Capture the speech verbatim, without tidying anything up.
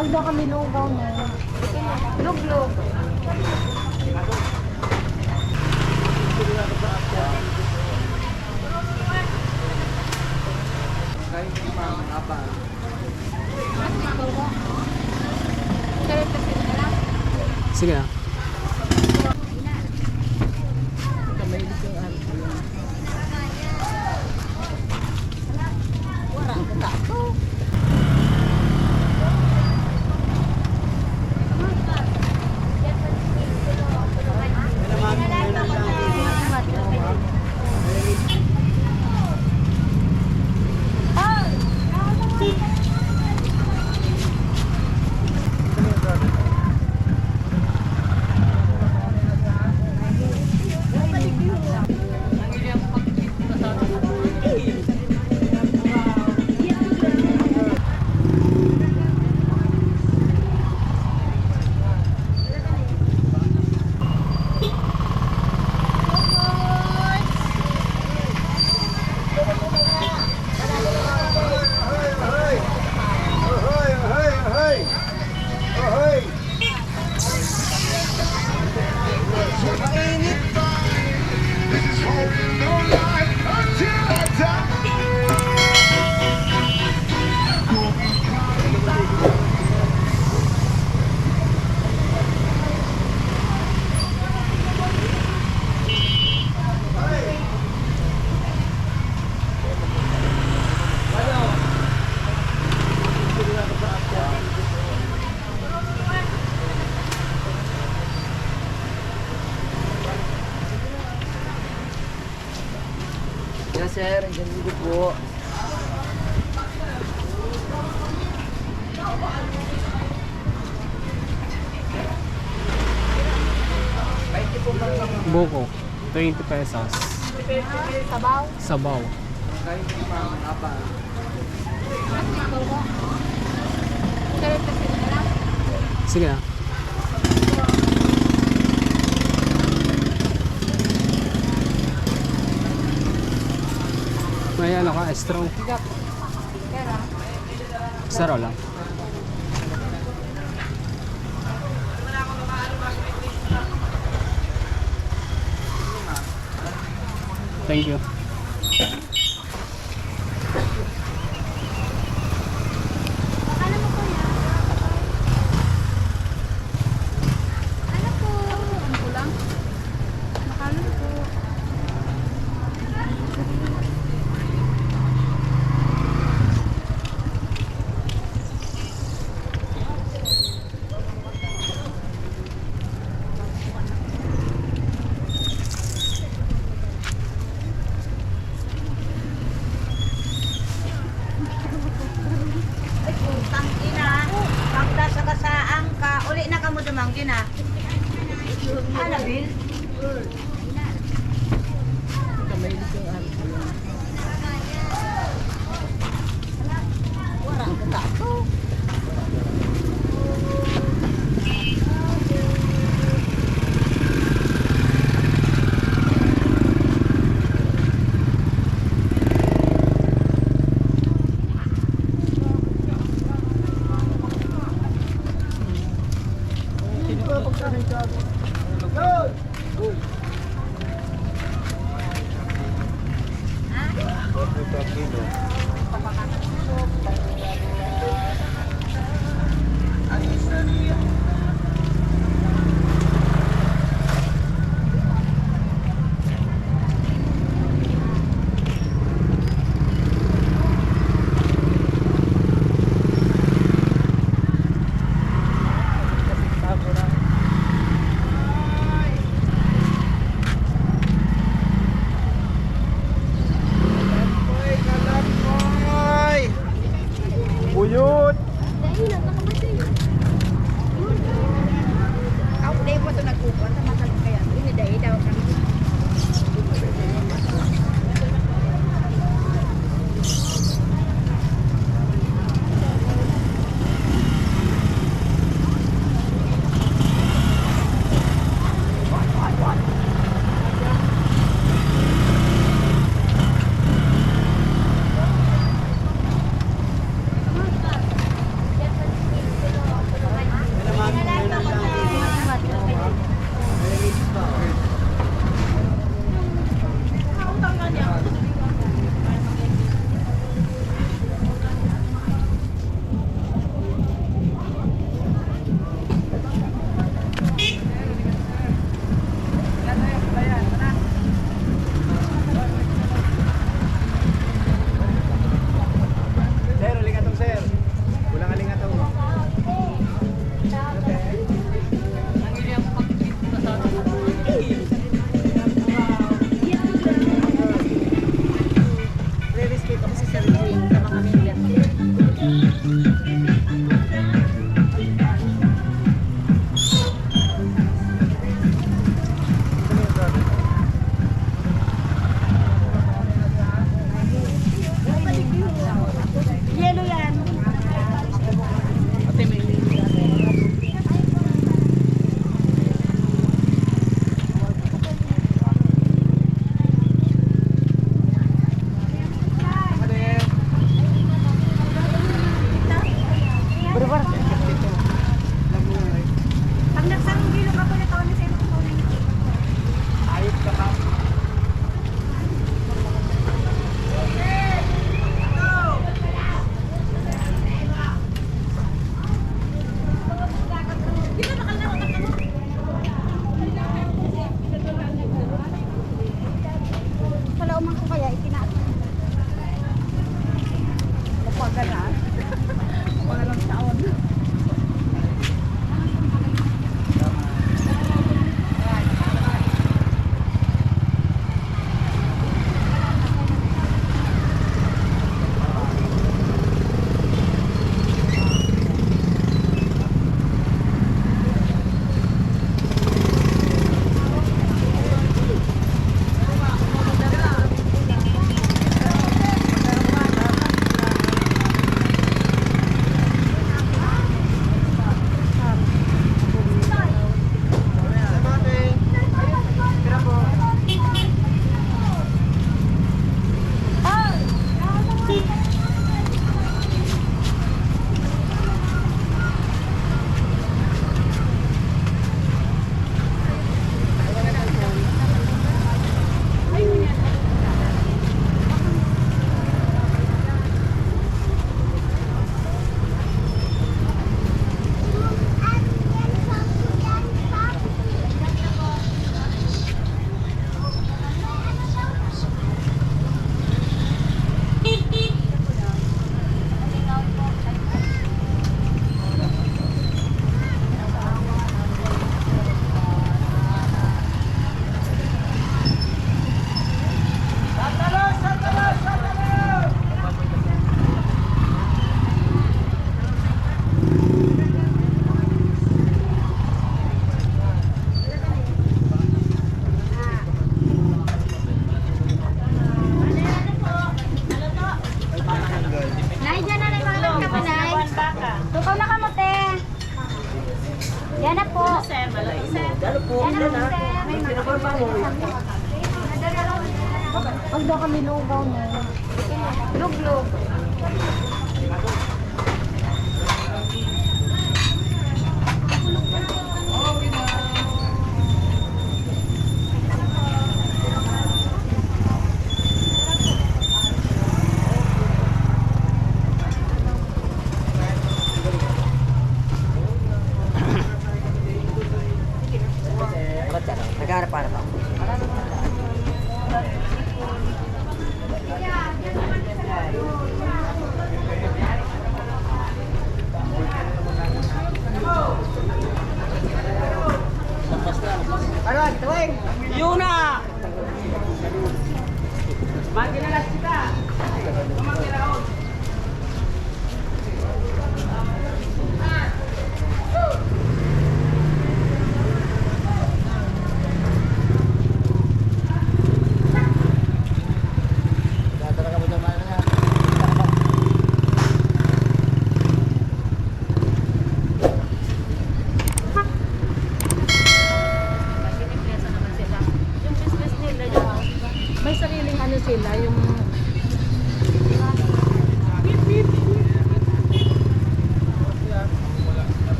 Ang daw kami lugaw na. Luglog. Sige na. Yes, sir. Ang ganda po. Buko, twenty pesos. Ah, sabaw. Sabaw. Sige na. May ano ka, straw? Saro lang. Thank you. Ano po? Ano po lang? Makano po? Ay, putang ina. Pagka sa kasaang ka, uli na kamo dumanggi na. Ano, Bill? Buyot! Ako, dahil mo ito nagkukuha, tama ka lang kaya. Ini, dahil daw kami. Yelo yan. Pag nagsarong bilog ako, nataon na sa'yo, nataon na yun. Ayos ka pa. Palaoman ko kaya, itinaas. Mapaga na. Pangalang taon. Nay, dyan na, Nay, mga ka, Nay. Tukaw na kamo, te. Yan na po. Yan na po, sir. Pag daw kami lugaw mo. Luglog.